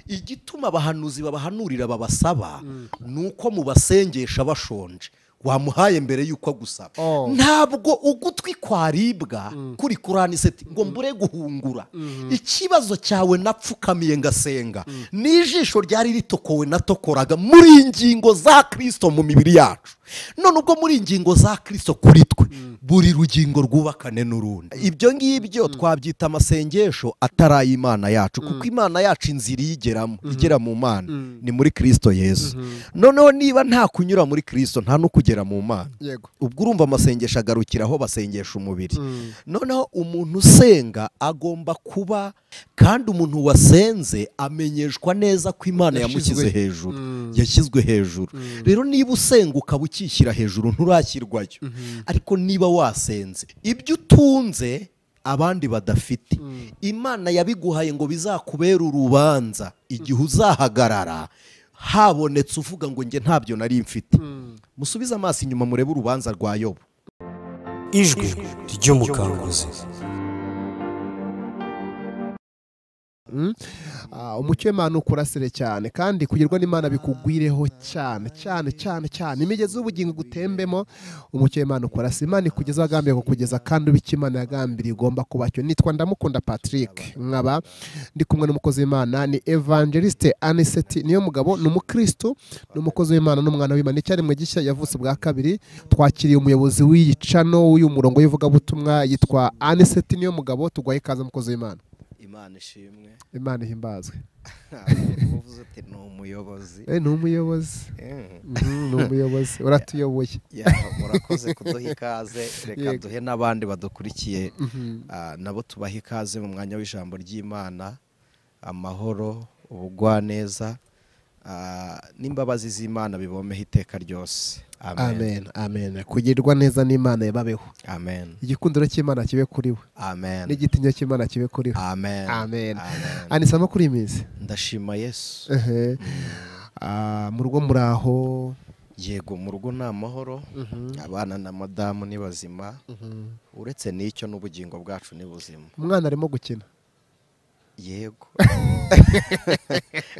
Igituma abahanuzi babahanurira babasaba nuko mubasengesha bashonje. Wamuhaye mbere yuko agusaba. Ntabwo ugutwi kwaribwa kuri Kurani seti ngo mbure guhungura. Ikibazo cyawe napfukamiye ngasenga n'ijisho ryari ritokowe natokoraga muri ingingo za Kristo mu mibiri yacu. None ubwo muri ingingo za Kristo kuri twe buri rugingo rwubakane n'urundi. Ibyo ngibyo twabyita amasengesho ataraye Imana yacu, kuko Imana yacu inzira iyigeramo igera mu Mana ni muri Kristo Yesu. Noneho niba nta kunyura muri Kristo nta no kugera mu Mana. Ubwo urumva amasengesho agarukira aho basengesha umubiri. Noneho umuntu usenga agomba kuba, kandi umuntu wasenze amenyeshwa neza ko Imana yamushyize hejuru, yashyizwe hejuru. Rero niba usenga ukaba ukishyira hejuru nturashyirwayo. Ariko niba wasenze ibyo utunze abandi badafite, Imana yabiguhaye ngo bizakubera urubanza igihe uzahagarara habonetse uvuga ngo nge ntabyo nari mfite. Musubize amaso inyuma murebe urubanza rwa Yobu. Ijwi ry'umukanguzi. Umucyo w'Imana ukurasire cyane, kandi kugirwa n'Imana bikugwireho cyane cyane cyane cyane. Imigezi y'ubugingo gutembemo, umucyo w'Imana ukurasire. Imana ikugeza agambiye kukugeza, kandi ubiki Imana yagambiriye igomba kubacyo. Nitwa Ndamukunda Patrick, nkaba ndi kumwe n'umukozi w'Imana ni Evangeliste Aniseti niyo mugabo, ni umukristo, ni umukozi w'Imana n'umwana w'Imana. Icyaremwe gishya, yavutse bwa kabiri. Twakiriye umuyobozi w'iyicano w'uyu murongo w'ivugabutumwa yitwa Aniseti niyo mugabo. Tugwaye ikaze mukozi w'Imana. Imana ishimwe. Imana ihimbazwe. Uvuze uti ni umuyobozi. Ni umuyobozi. Ni umuyobozi, uratuyoboye. Murakoze kuduha ikaze. Reka duhe n'abandi badukurikiye nabo tubaha ikaze mu mwanya w'ijambo ry'Imana. Amahoro, ubugwaneza n'imbabazi z'Imana bibomeho iteka ryose. Amen. Amen. Kugirwa neza n'Imana yababeho. Amen. Igikundiro cy'Imana kibe kuri we. Amen. N'igitinyiro cy'Imana kibe kuri we. Amen. Amen. Anisama kuri imizi. Ndashima Yesu. Mu rugo muraho? Yego, mu rugo ni amahoro. Abana na madamu ni bazima. Uretse n'icyo n'ubugingo bwacu ni buzima. Umwana arimo gukina? Yego.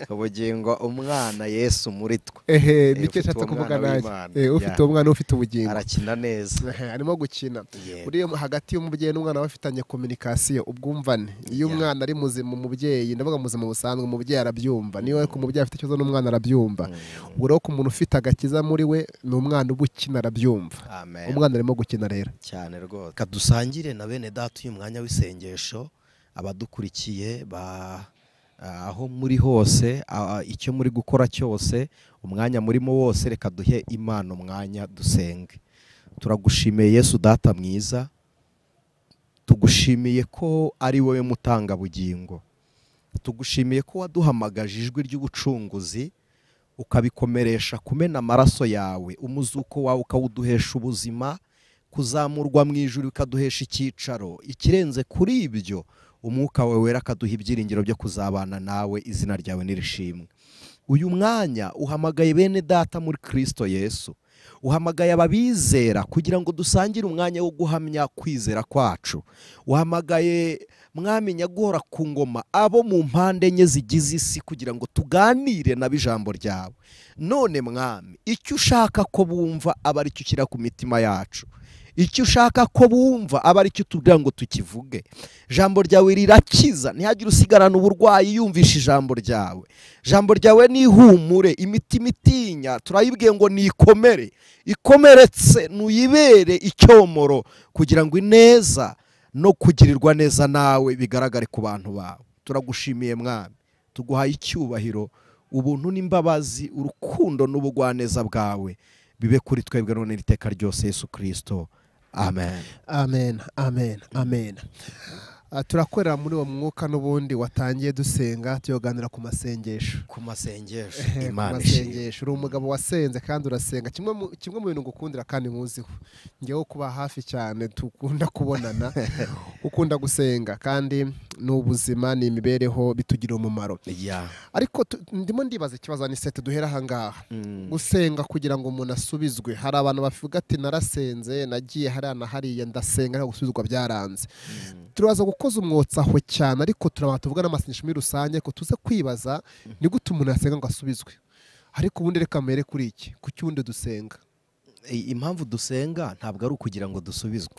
Ubugingo umwana Yesu muri twe. Nicyo nshatse kuvuga nanjye. Ufite umwana ufite ubugingo arakina neza. Arimo gukina. Uri hagati y'umubyeyi n'umwana bafitanye communication, ubwumvane. Iyo umwana ari muzima umubyeyi, ndavuga muzima busanzwe, umubyeyi arabyumva. Niyo ariko umubyeyi afite ikibazo n'umwana arabyumva. Ubwo rero ku muntu ufite agakiza muri we ni umwana ubukina arabyumva. Umwana arimo gukina rero. Cyane rwose. Kadusangire na bene data uyu mwanya w'isengesho, abadukurikiye aho muri hose, icyo muri gukora cyose, umwanya murimo wose, reka duhe Imana umwanya dusenge. Turagushimiye Yesu data mwiza, tugushimiye ko ari wowe mutanga bugingo, tugushimiye ko waduhamagaje ijwi ry'ubucunguzi ukabikomeresha kumena amaraso yawe, umuzuko wawe ukawuduhesha ubuzima, kuzamurwa mu ijuru ukaduhesha icyicaro. Ikirenze kuri ibyo, umwuka wawe wera akaduha ibyiringiro byo kuzabana nawe, izina ryawe nirishimwe. Uyu mwanya uhamagaye bene data muri Kristo Yesu, uhamagaye ababizera kugira ngo dusangire umwanya wo guhamya kwizera kwacu. Uhamagaye Mwami nyaguhora ku ngoma abo mu mpande enye zigize isi kugira ngo tuganire nabo ijambo ryawe. None Mwami, icyo ushaka ko bumva aba ari cyo ushyira ku mitima yacu, icyo ushaka ko bumva aba ari cyo tubwira ngo tukivuge. Ijambo ryawe rirakiza, ntihagire usigarana uburwayi yumvisha ijambo ryawe. Ijambo ryawe ni ihumure, imitima itinya turayibwiye ngo nikomere, ikomeretse nuyibere icyomoro kugira ngo ineza no kugirirwa neza nawe bigaragare ku bantu bawe. Turagushimiye Mwami, tuguhaye icyubahiro, ubuntu n'imbabazi, urukundo n'ubugwaneza bwawe bibe kuri twebwe none iteka ryose Yesu Kristo. Amen. Amen. Amen. Amen. Turakorera muri uwo mwuka n'ubundi watangiye dusenga, tuyoganira ku masengesho. Ku masengesho. Imana ishimwe. Uri umugabo wasenze kandi urasenga. Kimwe mu bintu ngukundira kandi nkuziho, ngewe kuba hafi cyane tukunda kubonana, ukunda gusenga kandi n'ubuzima ni imibereho bitugira umumaro. Ariko ndimo ndibaza ikibazo Anisete duhera aha ngaha. Gusenga kugira ngo umuntu asubizwe, hari abantu bavuga ati narasenze, nagiye hariya na hariya ndasenga ariko gusubizwa byaranze. Turaza gukoza umwotsi aho cyane, ariko turaba tuvuga n'amasengesho muri rusange ko tuze kwibaza ni gute umuntu yasenga ngo asubizwe. Ariko ubundi reka mere kuri iki, kuki ubundi dusenga? Impamvu dusenga ntabwo ari ukugira ngo dusubizwe,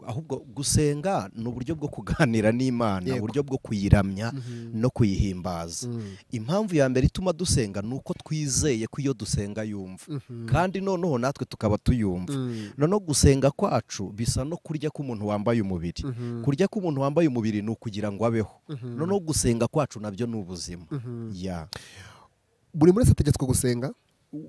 ahubwo gusenga ni uburyo bwo kuganira n'Imana, uburyo bwo kuyiramya no kuyihimbaza. Impamvu ya mbere ituma dusenga ni uko twizeye ko iyo dusenga yumva, kandi noneho natwe tukaba tuyumva. Noneho gusenga kwacu bisa no kurya k'umuntu wambaye umubiri. Kurya k'umuntu wambaye umubiri ni ukugira ngo abeho. Noneho gusenga kwacu nabyo ni ubuzima. Buri wese ategetswe gusenga?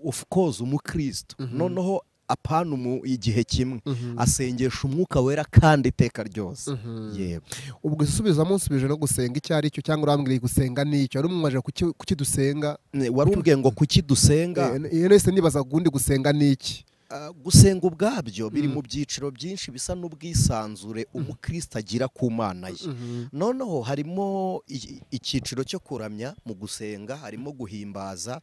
Of course, umukristo noneho apana igihe kimwe asengesha umwuka wera kandi iteka ryose. Yego. Ubwo isubiza munsubije no gusenga icyo ari cyo, cyangwa urambwira gusenga n'icyo ari umwaje kuki dusenga? Warumbwiye ngo kuki dusenga? Iyo nese nibaza gundi gusenga n'iki? Gusenga ubwabyo biri mu byiciro byinshi bisa n'ubwisanzure umukristo agira ku Mana ye. Noneho harimo icyiciro cyo kuramya mu gusenga, harimo guhimbaza.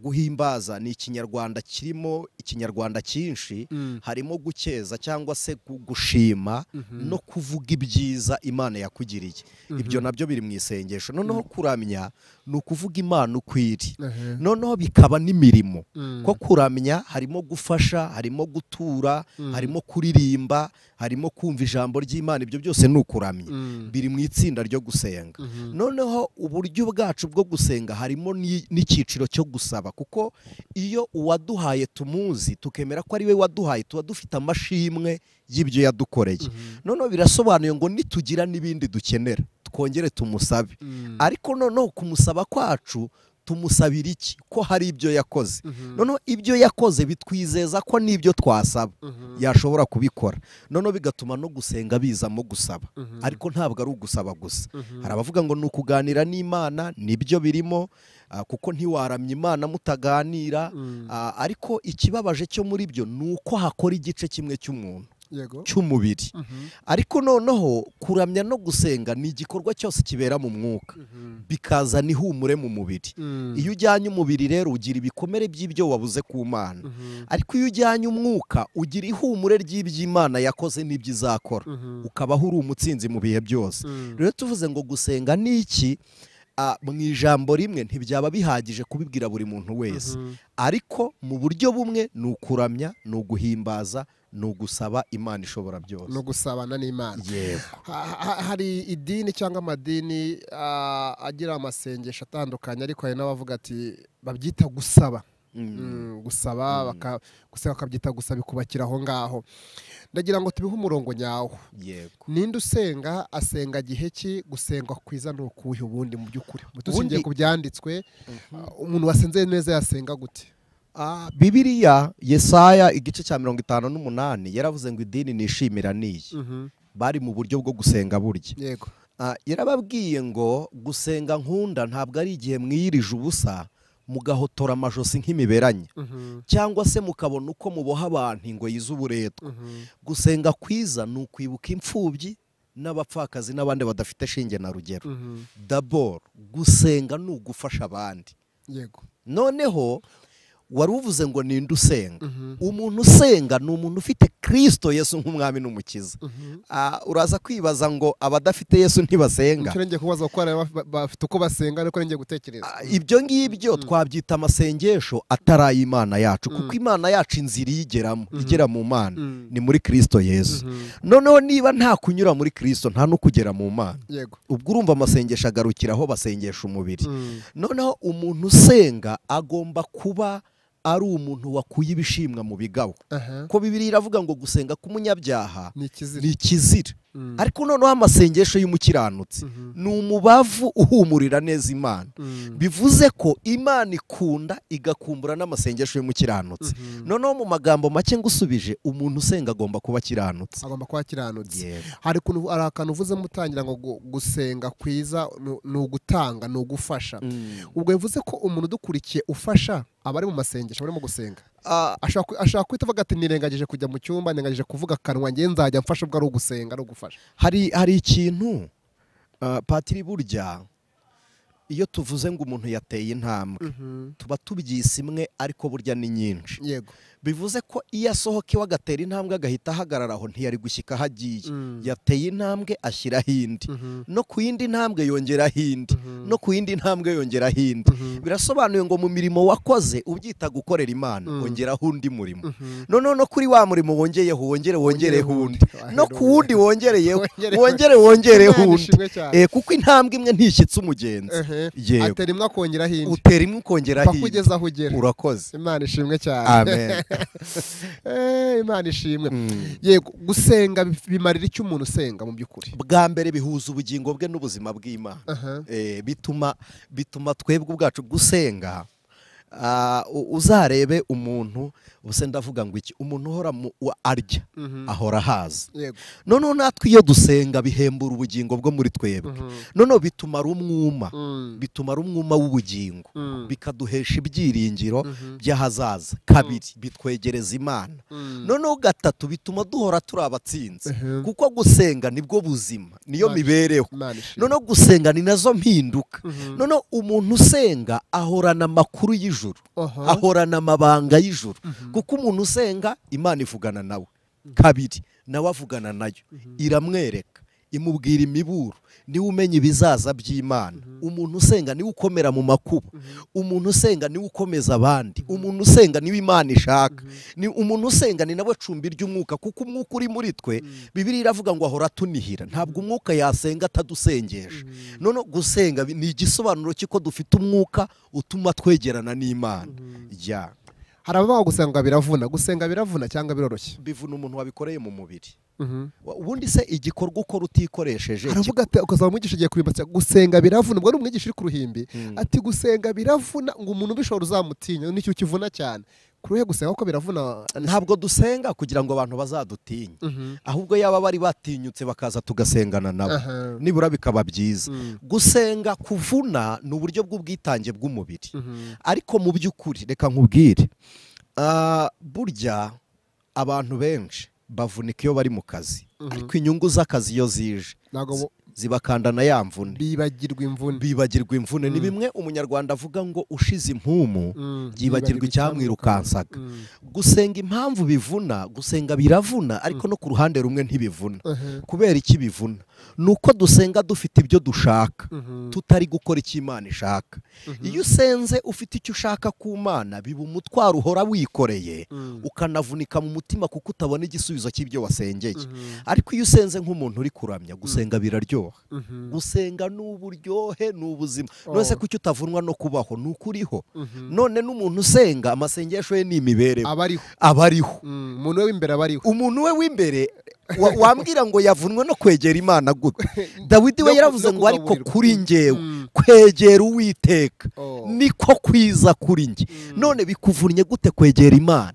Guhimbaza ni ikinyarwanda kirimo ikinyarwanda cyinshi, harimo gukeza cyangwa se gushima no kuvuga ibyiza Imana yakugiriye. Ibyo nabyo biri mu isengesho. Noneho kuramya ni ukuvuga Imana ukwiri, noneho bikaba n'imirimo. Ko kuramya harimo gufasha, harimo gutura, harimo kuririmba, harimo kumva ijambo ry'Imana. Ibyo byose ni ukuramya, biri mu itsinda ryo gusenga. Noneho uburyo bwacu bwo gusenga harimo n'icyiciro cyo gusaba, kuko iyo uwaduhaye tumuzi tukemera ko ari we waduhaye, tuba dufite amashimwe y'ibyo yadukoreye. Noneho birasobanuye ngo nitugira n'ibindi dukenera twongere tumusabe. Ariko noneho kumusaba kwacu tumusabira iki? Ko hari ibyo yakoze. Noneho ibyo yakoze bitwizeza ko n'ibyo twasaba yashobora kubikora. Noneho bigatuma no gusenga bizamo gusaba. Ariko ntabwo ari ugusaba gusa. Hari abavuga ngo ni ukuganira n'Imana, nibyo birimo, kuko ntiwaramya Imana mutaganira. Ariko ikibabaje cyo muri byo ni uko hakora igice kimwe cy'umuntu, cy'umubiri. Ariko noneho kuramya no gusenga ni igikorwa cyose kibera mu mwuka, bikazana ihumure mu mubiri. Iyo ujyanye umubiri rero ugira ibikomere by'ibyo wabuze ku Mana, ariko iyo ujyanye umwuka ugira ihumure ry'iby'Imana yakoze n'ibyo izakora, ukabaho uri umutsinzi mu bihe byose. Rero tuvuze ngo gusenga ni iki, mu ijambo rimwe ntibyaba bihagije kubibwira buri muntu wese, ariko mu buryo bumwe ni ukuramya, ni uguhimbaza, ni ugusaba Imana ishobora byose, no gusabana n'Imana. Yego. Hari idini cyangwa amadini agira amasengesho atandukanye, ariko hari n'abavuga ati babyita gusaba. Gusaba gusenga bakabyita gusaba, ikubakira aho ngaho. Ndagira ngo tubihe umurongo nyawo. Yego. Ninde usenga, asenga gihe ki, gusenga kwiza ni ukuhe ubundi mu by'ukuri? Dushingiye ku byanditswe, umuntu wasenze neza yasenga gute? Bibiliya Yesaya igice cya 58 yaravuze ngo idini nishimira niyi. Bari mu buryo bwo gusenga burya. Yego. Yarababwiye ngo gusenga nkunda ntabwo ari igihe mwiyirije ubusa mugahotora amajosi nk'imiberanye, cyangwa se mukabona uko muboha abantu ingoyi z'uburetwa. Gusenga kwiza ni ukwibuka imfubyi n'abapfakazi n'abandi badafite shinge na rugero. Dabor gusenga ni ugufasha abandi. Yego. Noneho wari uvuze ngo ninde usenga? Umuntu usenga ni umuntu ufite Kristo Yesu nk'umwami n'umukiza. Uraza kwibaza ngo abadafite Yesu ntibasenga. Icyo ngiye kubaza ko bafite uko basenga, ariko ngiye gutekereza. Ibyo ngibyo twabyita amasengesho atari Imana yacu, kuko Imana yacu inzira iyigeramo, igera mu Mana ni muri Kristo Yesu. Noneho niba nta kunyura muri Kristo nta no kugera mu Mana. Yego. Ubwo urumva amasengesho agarukira aho basengesha umubiri. Noneho umuntu usenga agomba kuba ari umuntu wakuye ibishimwa mu bigabo. Ko Bibiliya iravuga ngo gusenga k'umunyabyaha ni ikizira. Ariko noneho amasengesho y'umukiranutsi ni umubavu uhumurira neza Imana. Bivuze ko Imana ikunda igakumbura n'amasengesho y'umukiranutsi. Noneho mu magambo make ngusubije, umuntu usenga agomba kuba akiranutse. Agomba kuba akiranutse. Hari akantu uvuze mutangira ngo gusenga kwiza ni ugutanga, ni ugufasha. Ubwo bivuze ko umuntu udukurikiye ufasha aba ari mu masengesho, arimo gusenga. Ashaka kwita avuga ati nirengagije kujya mu cyumba, nirengagije kuvuga akanwa, nge nzajya mfasha ubwo ari ugusenga ari ugufasha. Hari ikintu Patiri, burya Iyo tuvuze ngo umuntu yateye intambwe, tuba tubyise imwe, ariko burya ni nyinshi. Yego. Bivuze ko iyo asohoka iwe agatera intambwe agahita ahagarara aho, ntiyari gushyika aho agiye. Yateye intambwe ashyiraho indi, no ku yindi ntambwe yongeraho indi, no ku yindi ntambwe yongeraho indi. Birasobanuye ngo mu mirimo wakoze ubyita gukorera Imana, ongeraho undi murimo. Noneho no kuri wa murimo wongeyeho wongere wongereho undi, no ku wundi wongereyeho wongere wongereho undi. Kuko intambwe imwe ntishyitse umugenzi. Yego. Atera imwe akongeraho indi. Utera imwe ukongeraho indi. Kugeza aho ugera. Urakoze. Imana ishimwe cyane. Amen. Imana ishimwe. Yego, gusenga bimarira icyo umuntu usenga mu by'ukuri? Bwa mbere bihuza ubugingo bwe n'ubuzima bw'Imana. Bituma twebwe ubwacu gusenga. Uzarebe umuntu, ubuse ndavuga ngo iki, umuntu uhora arya ahora ahaza. Noneho natwe iyo dusenga bihembura ubugingo bwo muri twebwe. Noneho bituma rumwuma, bituma rumwuma w'ubugingo, bikaduhesha ibyiringiro by'ahazaza. Kabiri, bitwegereza Imana. Noneho gatatu, bituma duhora turi abatsinzi, kuko gusenga nibwo buzima, niyo mibereho. Noneho gusenga ni nazo mpinduka. Noneho umuntu usenga ahorana amakuru y'ijuru, ahorana amabanga y'ijuru, kuko umuntu usenga Imana ivugana nawe. Kabiri, nawe avugana nayo, iramwereka, imubwira imiburo, niwe umenya ibizaza by'Imana. Umuntu usenga niwe ukomera mu makuba, umuntu usenga niwe ukomeza abandi, umuntu usenga niwe Imana ishaka, ni umuntu usenga ni nawe cumbi ry'umwuka, kuko umwuka uri muri twe, Bibiliya iravuga ngo ahora atunihira. Ntabwo umwuka yasenga atadusengesha. None gusenga ni igisobanuro cy'uko dufite umwuka utuma twegerana n'Imana. Ya. Hari abavuga gusenga biravuna. Gusenga biravuna cyangwa biroroshye? Bivuna umuntu wabikoreye mu mubiri. Ubundi se igikorwa ukora utikoresheje, aravuga ati ukazaba umwigisha agiye kuririmba gusenga biravuna, ubwo ari umwigisha uri ku ruhimbi, ati gusenga biravuna ngo umuntu ubishobora uzamutinya, nicyo kivuna cyane. Kuruhe gusenga ko biravuna? Ntabwo dusenga kugira ngo abantu bazadutinye, ahubwo yaba bari batinyutse bakaza tugasengana nabo, nibura bikaba byiza. Gusenga kuvuna ni uburyo bw'ubwitange bw'umubiri, ariko mu by'ukuri reka nkubwire, burya abantu benshi bavunika iyo bari mu kazi, ariko inyungu z'akazi iyo zije zibakandana ya mvune, bibagirwa imvune. Bibagirwa imvune. Ni bimwe umunyarwanda avuga ngo ushize impumu yibagirwa icyamwirukansaga. Gusenga impamvu bivuna, gusenga biravuna, ariko no ku ruhande rumwe ntibivuna. Kubera iki bivuna? Nuko dusenga dufite ibyo dushaka, tutari gukora icyo Imana ishaka. Iyo usenze ufite icyo ushaka ku Mana, biba umutwaro uhora wikoreye, ukanavunika mu mutima kuko utabona igisubizo cy'ibyo wasengeye. Ariko iyo usenze nk'umuntu uri kuramya, gusenga biraryoha. Gusenga n'uburyohe n'ubuzima. None se kuki utavunwa no kubaho? Nuko uriho. None n'umuntu usenga amasengesho ye ni imibereho, abariho. Umuntu we w'imbere abariho. Umuntu we w'imbere wambwira ngo yavunwe no kwegera Imana gute? Dawidi we yaravuze ngo ariko kuri njyewe kwegera Uwiteka niko kwiza kuri njye. None bikuvunnye gute kwegera Imana?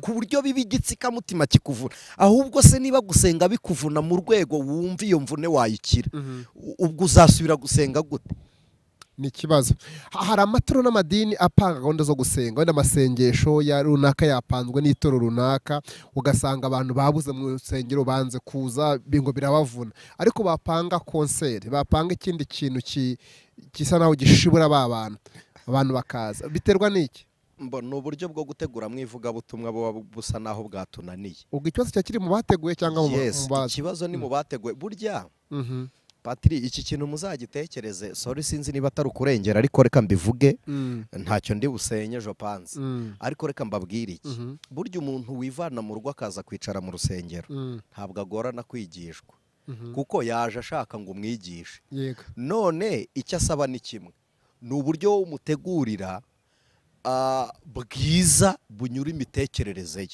Ku buryo biba igitsikamutima kikuvuna. Ahubwo se niba gusenga bikuvuna mu rwego wumva iyo mvune wayikira, ubwo uzasubira gusenga gute? Ni ikibazo. Hari amaturo n'amadini apanga gahunda zo gusenga, wenda amasengesho ya runaka yapanzwe n'itoro runaka, ugasanga abantu babuze mu rusengero banze kuza bingo birabavuna, ariko bapanga konseri, bapanga ikindi kintu gisa naho gishibura ba bantu, abantu bakaza. Biterwa n'iki? Mbona uburyo bwo gutegura mwivugabutumwa buba busa naho bwatunaniye. Ubwo ikibazo cya kiri mu bateguye cyangwa mu bazi? Ikibazo ni mu bateguye. Burya Patri, iki kintu muzagitekereze, sorry sinzi niba atari ukurengera, ariko reka mbivuge, ntacyo ndi busenye jopanze, ariko reka mbabwire iki. Burya umuntu wivana mu rugo akaza kwicara mu rusengero ntabwo agorana kwigishwa, kuko yaje ashaka ngo umwigishe. None icyo asaba ni kimwe, ni uburyo umutegurira bwiza bunyura imitekerereze ye.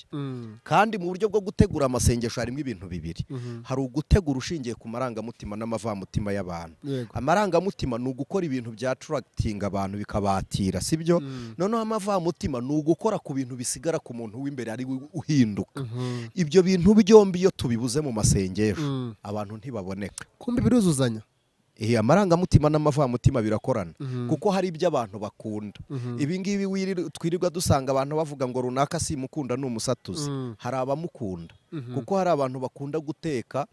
Kandi mu buryo bwo gutegura amasengesho harimo ibintu bibiri. Hari ugutegura ushingiye ku marangamutima n'amavamutima y'abantu. Amarangamutima ni ugukora ibintu bya attracting abantu bikabatira, sibyo? Noneho amavamutima ni ugukora ku bintu bisigara ku muntu w'imbere ari uhinduka. Ibyo bintu byombi iyo tubibuze mu masengesho abantu ntibaboneka. Kumbi biruzuzanya. Amarangamutima n'amavamutima birakorana, kuko hari ibyo abantu bakunda. Ibi ngibi twirirwa dusanga abantu bavuga ngo runaka simukunda ni umusatuzi. Hari abamukunda, kuko hari abantu bakunda guteka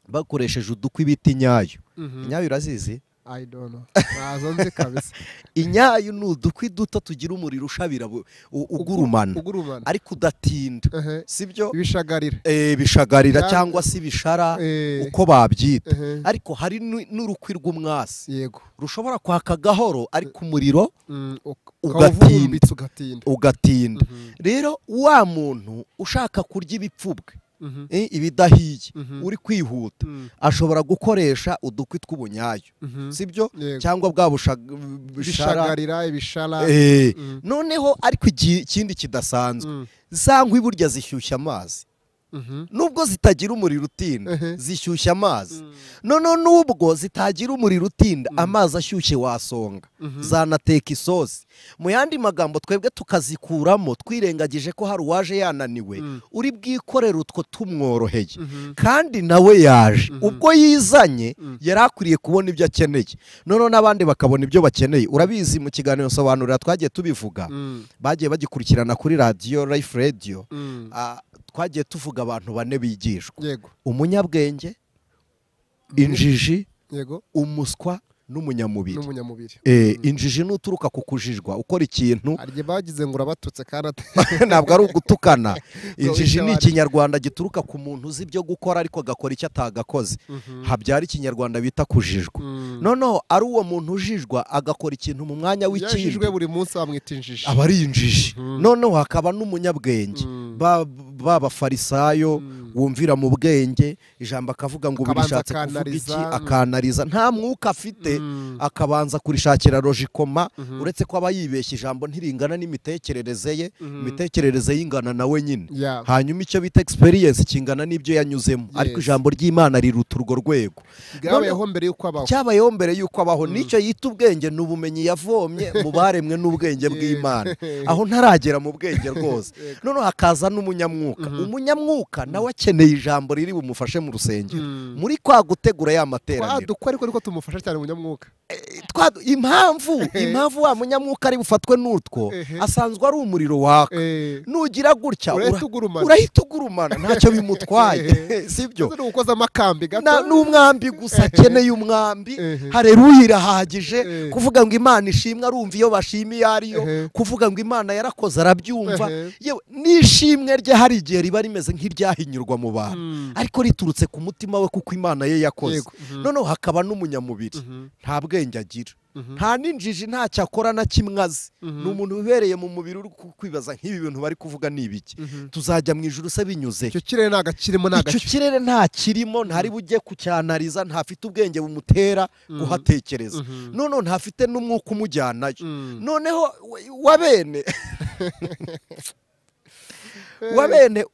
bakoresheje udukwi bita inyayo. Inyayo urazizi? I don't know. Ntazo nzi kabisa. Inyayu ni udukwi duto tugira umuriro ushabira ugurumana ariko udatinda, sibyo? Ibishagarira. Ibishagarira cyangwa se ibishara uko babyita. Ariko hari n'urukwi rw'umwasi. Yego. Rushobora kwaka gahoro ariko umuriro ugatinda. Rero wa muntu ushaka kurya ibipfubwe, ibidahiye, uri kwihuta, ashobora gukoresha udukwi tw'ubunyayo, sibyo? Cyangwa bwa bishagarira ibishara. Noneho ariko ikindi kidasanzwe, za nkwi burya zishyushya amazi. Nubwo zitagira umuriro utinda, zishyushya amazi. None nubwo zitagira umuriro utinda, amazi ashyushye wasonga, zanateka isosi. Mu yandi magambo twebwe tukazikuramo twirengagije ko hari uwaje yananiwe, uri bwikorera utwo tumworoheye, kandi nawe yaje ubwo yizanye yari akwiriye kubona ibyo akeneye, none n'abandi bakabona ibyo bakeneye. Urabizi mu kiganiro nsobanurira twagiye tubivuga, bagiye bagikurikirana kuri radio Life Radio. Twagiye tuvuga abantu bane bigishwa: umunyabwenge, injiji, umuswa n'umunyamubiri. Injiji nuturuka ku kujijwa, ukora ikintu arye bagize ngo urabatutse kandi ntabwo ari ugutukana. Injiji ni ikinyarwanda gituruka ku muntu uzi ibyo gukora ariko agakora icyo atagakoze. Habyara ikinyarwanda bita kujijwa. Noneho ari uwo muntu ujijwa agakora ikintu mu mwanya w'ikindi, yajijwe buri munsi bamwita injiji, aba ari injiji. Noneho hakaba n'umunyabwenge, b'abafarisayo wumvira mu bwenge ijambo akavuga ngo birishatse kuvuga iki, akanariza, nta mwuka afite, akabanza kurishakira logikoma. Uretse ko aba yibeshya, ijambo ntiringana n'imitekerereze ye, imitekerereze yingana nawe nyine. Hanyuma icyo bita experience kingana n'ibyo yanyuzemo, ariko ijambo ry'Imana riruta urwo rwego. Cyabayeho mbere y'uko abaho. Nicyo yita ubwenge ni ubumenyi yavomye mu baremwe n'ubwenge bw'Imana, aho ntaragera mu bwenge rwose. Noneho hakaza n'umunyamwuka. Umunyamwuka nawe akeneye ijambo riri bumufashe mu rusengero, muri kwa gutegura ya materaniro. Ariko niko tumufasha cyane umunyamwuka. Impamvu wa munyamwuka ari bufatwe n'utwo, asanzwe ari umuriro waka. Nugira gutya urahita ugurumana, ntacyo bimutwaye, sibyo? N'umwambi gusa akeneye umwambi. Haleluya irahagije kuvuga ngo Imana ishimwe, arumva iyo bashimiye ariyo, kuvuga ngo Imana yarakoze arabyumva. Yewe n'ishimwe rye hari igihe riba rimeze nk'iryahinyurwa mu bantu, ariko riturutse ku mutima we kuko Imana ye yakoze. Noneho hakaba n'umunyamubiri, nta bwenge agira, nta n'injiji, ntacyo akora na kimwe azi. Ni umuntu wibereye mu mubiri uri kwibaza nk'ibi bintu bari kuvuga ni ibiki, tuzajya mu ijuru se binyuze? Icyo kirere nta icyo kirere nta kirimo, ntari bujye kucyanariza, ntafite ubwenge bumutera guhatekereza, noneho ntafite n'umwuka umujyanayo. Noneho wabene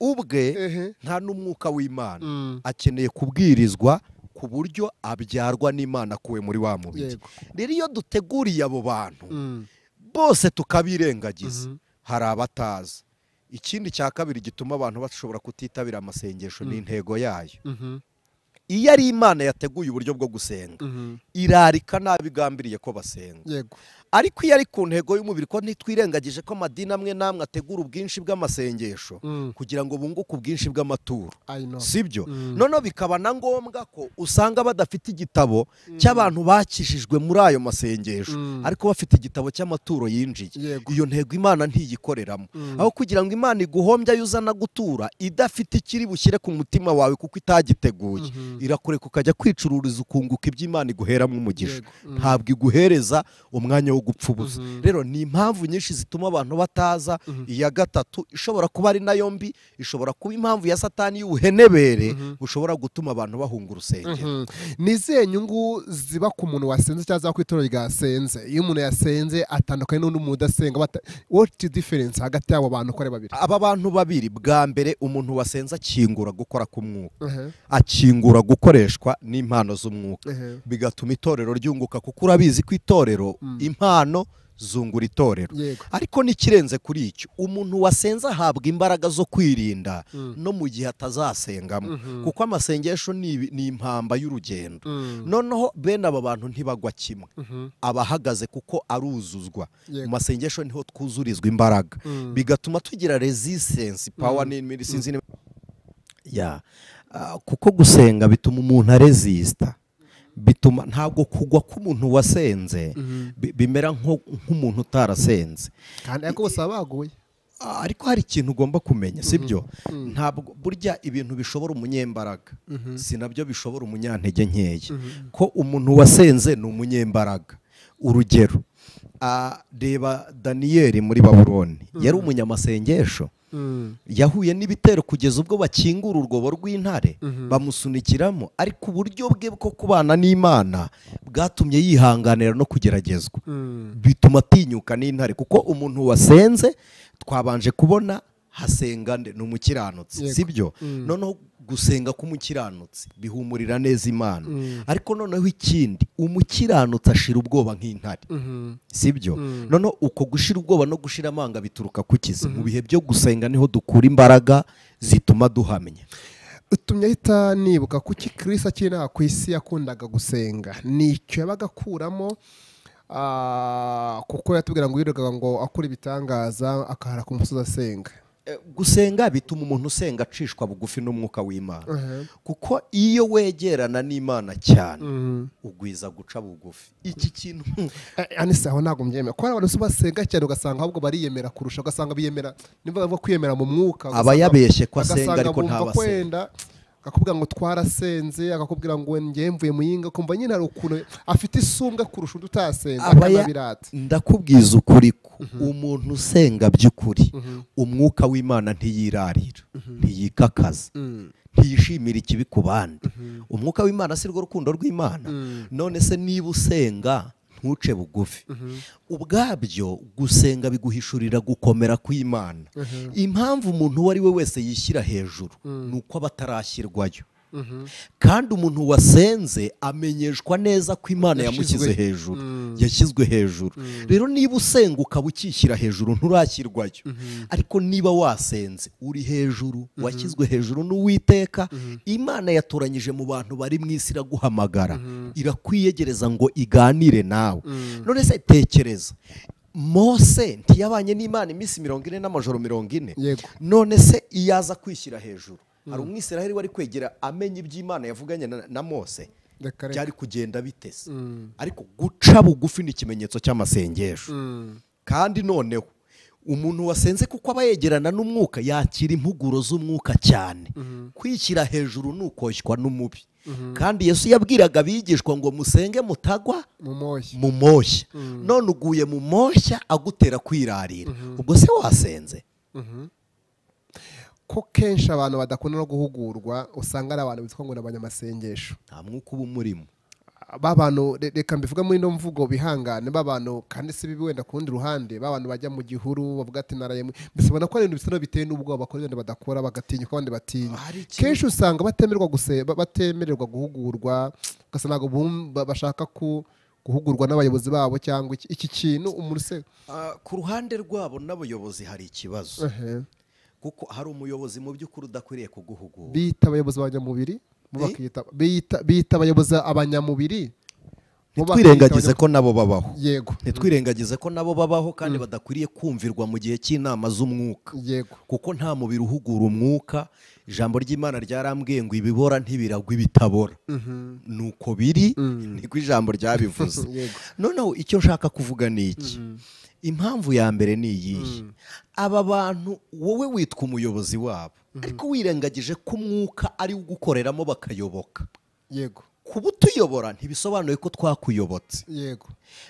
ubwe nta n'umwuka w'Imana, akeneye kubwirizwa ku buryo abyarwa n'Imana kuwe muri wa mubiri. Rero iyo duteguriye abo bantu bose tukabirengagiza, hari abatazi. Ikindi cya kabiri gituma abantu bashobora kutitabira amasengesho ni intego yayo. Iyo ari Imana yateguye uburyo bwo gusenga, irarika nabigambiriye ko basenga. Ariko iyo ari ku ntego y'umubiri, ko ntitwirengagije ko amadini amwe namwe ategura ubwinshi bw'amasengesho kugira ngo bunguke ubwinshi bw'amaturo, sibyo? Noneho bikaba na ngombwa ko usanga badafite igitabo cy'abantu bakijijwe muri ayo masengesho, ariko bafite igitabo cy'amaturo yinjiye. Iyo ntego Imana ntiyikoreramo. Aho kugira ngo Imana iguhombye ayo uzana gutura idafite ikiri bushyire ku mutima wawe kuko itagiteguye, irakureka ukajya kwicururiza ukunguka iby'Imana iguheramo umugisha. Ntabwo iguhereza umwanya wo gupfa ubusa. Rero ni impamvu nyinshi zituma abantu bataza. Iya gatatu ishobora kuba ari nayo mbi, ishobora kuba impamvu ya Satani y'ubuhenebere bushobora gutuma abantu bahunga urusengero. Ni izihe nyungu ziba ku muntu wasenze cyangwa ku itorero ryasenze? Iyo umuntu yasenze atandukanye n'undi muntu udasenga, what is difference hagati y'abo bantu uko ari babiri? Aba bantu babiri, bwa mbere umuntu wasenze akingura gukora k'umwuka, akingura gukoreshwa n'impano z'umwuka, bigatuma itorero ryunguka, kuko urabizi ko itorero impano zungura itorero. Ariko n'ikirenze kuri icyo, umuntu wasenze ahabwa imbaraga zo kwirinda no mu gihe atazasengamo, kuko amasengesho ni impamba y'urugendo. Noneho bene aba bantu ntibagwa kimwe, abahagaze kuko aruzuzwa mu masengesho, niho twuzurizwa imbaraga, bigatuma tugira resistance power. Kuko gusenga bituma umuntu aresista, Bituma ntabwo kugwa k'umuntu wasenze bimera nk'umuntu utarasenze. Kandi ariko bose baguye. Ariko hari ikintu ugomba kumenya, sibyo? Ntabwo burya ibintu bishobora umunyembaraga si nabyo bishobora umunyantege nkeya. Ko umuntu wasenze ni umunyembaraga. Urugero, reba Daniyeli muri Babuloni, yari umunyamasengesho. Yahuye n'ibitero kugeza ubwo bakingura urwobo rw'intare bamusunikiramo, ariko uburyo bwe bwo kubana n'Imana bwatumye yihanganira no kugeragezwa, bituma atinyuka n'intare. Kuko umuntu wasenze twabanje kubona hasenga nde? Ni umukiranutsi, sibyo? Noneho gusenga k'umukiranutsi bihumurira neza Imana. Ariko noneho ikindi, umukiranutsi ashira ubwoba nk'intare, sibyo? Noneho uko gushira ubwoba no gushira amanga bituruka kukize. Mu bihe byo gusenga niho dukura imbaraga zituma duhamya. Utumye ahita nibuka kuki Kristo akiri ku isi yakundaga gusenga, nicyo yabaga akuramo, kuko yatubwira ngo yirirwaga ngo akora ibitangaza akahara ku musozi asenga. Gusenga bituma umuntu usenga acishwa bugufi n'umwuka w'Imana. Kuko iyo wegerana n'Imana cyane ugwiza guca bugufi. Iki kintu anise aho ntabwo mbyemera, ko abantu basenga cyane ugasanga ahubwo bariyemera kurusha, ugasanga biyemera, niba bavuga kwiyemera mu mwuka, aba yabeshye ko asenga ariko ntabasenga. Akakubwira ngo twarasenze, akakubwira ngo ngiye mvuye muyinga, kumva nyine hari ukuntu afite isumbwa kurusha undi utasenze, akanabirata. Ndakubwiza ukuri ko umuntu usenga by'ukuri umwuka w'Imana ntiyirarira, ntiyikakaza, ntiyishimira ikibi ku bandi. Umwuka w'Imana si rwo rukundo rw'Imana. None se niba usenga ntuce bugufi, ubwabyo gusenga biguhishurira gukomera kw'Imana. Impamvu umuntu uwo ari we wese yishyira hejuru ni uko aba atarashyirwayo. Kandi umuntu wasenze amenyeshwa neza ko Imana yamushyize hejuru, yashyizwe hejuru. Rero niba usenga ukaba ukishyira hejuru nturashyirwayo. Ariko niba wasenze uri hejuru, washyizwe hejuru n'Uwiteka, Imana yatoranyije mu bantu bari mu isi iraguhamagara, irakwiyegereza ngo iganire nawe. None se tekereza, Mose ntiyabanye n'Imana iminsi 40 n'amajoro 40. None se iyaza kwishyira hejuru, hari umwisiraheli wari kwegera amenya iby'Imana yavuganye na Mose, byari kugenda bitese. Ariko guca bugufi ni ikimenyetso cy'amasengesho. Kandi noneho umuntu wasenze kuko aba yegerana n'umwuka yakira impuguro z'umwuka cyane. Kwishyira hejuru ni ukoshywa n'umubi. Kandi Yesu yabwiraga abigishwa ngo musenge mutagwa mu moshya. None uguye mu moshya agutera kwirarira, ubwo se wasenze? Ko kenshi abantu badakunda no guhugurwa usanga ari abantu bitwa ngo n'abanyamasengesho. Nta mwuka uba umurimo. Babantu, reka mbivuga muri no mvugo bihangane, babantu kandi si bibi wenda kundi ruhande, babantu bajya mu gihuru bavuga ati naraye, mbese ubona ko ari ibintu bisa biteye n'ubwoba bakora ibintu badakora, bagatinya ko abandi batinya. Kenshi usanga batemererwa guseba, batemererwa guhugurwa, ugasanga ntabwo bashaka ku guhugurwa n'abayobozi babo cyangwa iki kintu umurse. Ku ruhande rwabo n'abayobozi hari ikibazo. Kuko hari umuyobozi mu by'ukuri udakwiriye kuguhugura. Bita abayobozi abanyamubiri, bita abayobozi abanyamubiri. Ntitwirengagize ko nabo babaho. Yego. Ntitwirengagize ko nabo babaho kandi badakwiriye kumvirwa mu gihe cy'inama z'umwuka. Yego. Kuko nta mubiri uhugura umwuka. Ijambo ry'Imana ryarambwiye ngo ibibora ntibiragwa ibitabora. Nuko biri, niko ijambo ryabivuze. Noneho icyo nshaka kuvuga ni iki. Impamvu ya mbere ni iyihe? Aba bantu wowe witwa umuyobozi wabo, ariko wirengagije ko umwuka ari ugukoreramo bakayoboka. Yego. Kuba utuyobora ntibisobanuye ko twakuyobotse. Yego.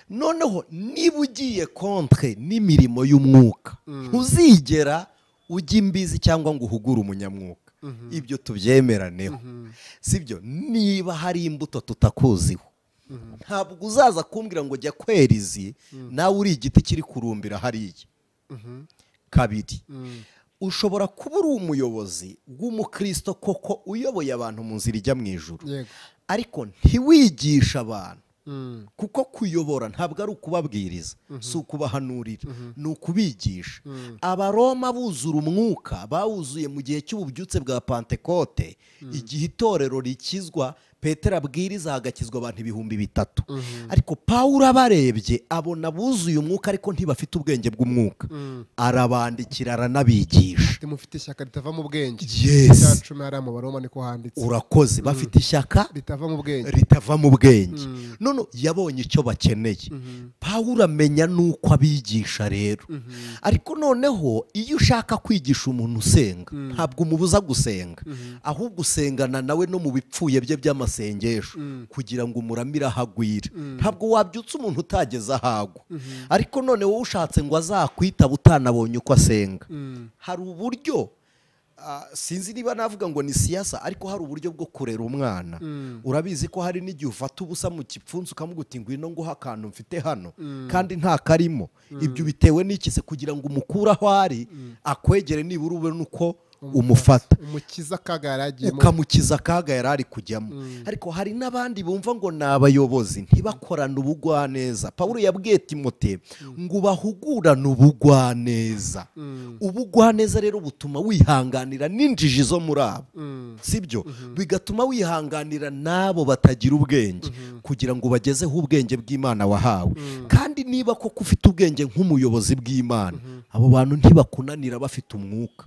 Noneho niba ugiye contre n'imirimo y'umwuka, ntuzigera ujya imbizi cyangwa ngo uhugure umunyamwuka. Ibyo tubyemeraneho. Sibyo? Niba hari imbuto tutakuziho, ntabwo uzaza kumbwira ngo jya kwera izi, nawe uri igiti kiri kurumbira hariya. Kabiri, ushobora kuba uri umuyobozi w'umukristo koko uyoboye abantu mu nzira ijya mu ijuru, ariko ntiwigisha abantu. Kuko kuyobora ntabwo ari ukubabwiriza, si ukubahanurira, ni ukubigisha. Abaroma buzura umwuka bawuzuye mu gihe cy'ububyutse bwa Pantekote, igihe itorero rikizwa Petero abwiriza hagakizwa abantu 3000. Ariko Pawulo abarebye abona buzuye umwuka ariko ntibafite ubwenge bw'umwuka, arabandikira aranabigisha. Mufite ishyaka ritava mu bwenge. Yes. Cya 10 hariya mu Baroma niko handitse. Urakoze. Bafite ishyaka ritava mu bwenge, ritava mu bwenge. None yabonye icyo bakeneye. Pawulo amenya nuko abigisha rero. Ariko noneho iyo ushaka kwigisha umuntu usenga, ntabwo umubuza gusenga, ahubwo usengana nawe no mu bipfuye bye by'amasengesho kugira ngo umuramire ahagwire. Ntabwo wabyutsa umuntu utageze ahagwa. Ariko none wowe ushatse ngo azakwitaba utanabonye uko asenga. Hari uburyo, sinzi niba navuga ngo ni siyasa, ariko hari uburyo bwo kurera umwana. Urabizi ko hari n'igihe ufata ubusa mu kipfunsi ukamuguti ngwino nguha akantu mfite hano kandi nta karimo. Ibyo bitewe n'iki se? Kugira ngo umukure aho ari akwegere nibura ube nuko umufata, umukiza akaga yaragiyemo, ukamukiza akaga yarari kujyamo. Ariko hari n'abandi bumva ngo ni abayobozi ntibakorane ubugwaneza. Pawulo yabwiye Timote ngo bahugurane ubugwaneza. Ubugwaneza rero butuma wihanganira n'injiji zo muri abo, sibyo? Bigatuma wihanganira n'abo batagira ubwenge kugira ngo bagezeho ubwenge bw'Imana wahawe. Kandi niba koko ufite ubwenge nk'umuyobozi bw'Imana, abo bantu ntibakunanira bafite umwuka.